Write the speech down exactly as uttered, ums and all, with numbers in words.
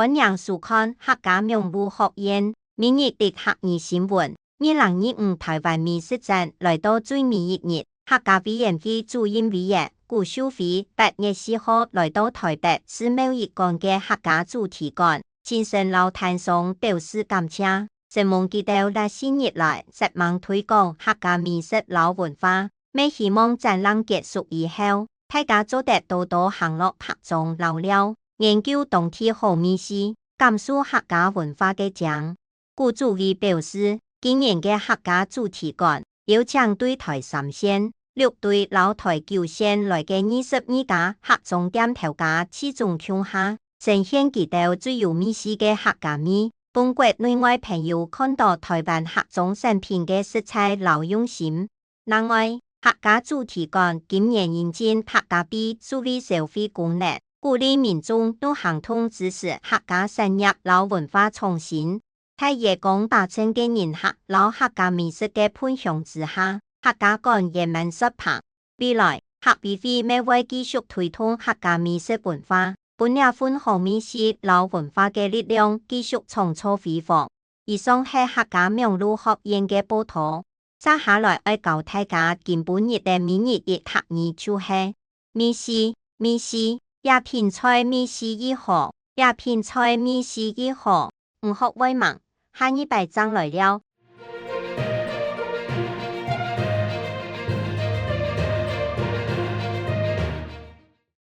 歡迎收看客家網路學院每日一客語新聞。二零二五台灣美食展來到最尾一日，客家委員會主任委員古秀妃八月四號來到台北世貿一館个客家主題館，親身摎攤商表示感謝，承蒙佢兜這四日來煞猛推廣客家美食摎文化。乜希望展覽結束以後，大家做得多多行落客庄遶尞，研究當地好味緒，感受客家文化个靚。古主委表示，今年个客家主題館邀請對台三線、六堆摎台九線來个二十二家客庄店頭家聚眾共下，呈現佢兜最有味緒个客家味，分國內外朋友看到台灣客庄產品个實在摎用心。另外，客家主題館今年引進客家幣數位消費功能，鼓勵民眾用行動支持客家產業摎文化創新。大約講八千个人客摎客家美食个分享之下，客家館圓滿煞棚。未來，客委會乜會繼續推動客家美食文化，分這份好味緒摎文化个力量繼續創造輝煌。以上係客家網路學院个報導。接下來愛教大家今晡日个每日一客語就係：味緒，味緒，這片菜味緒異好，這片菜味緒異好。毋學會吂？下二擺正來尞。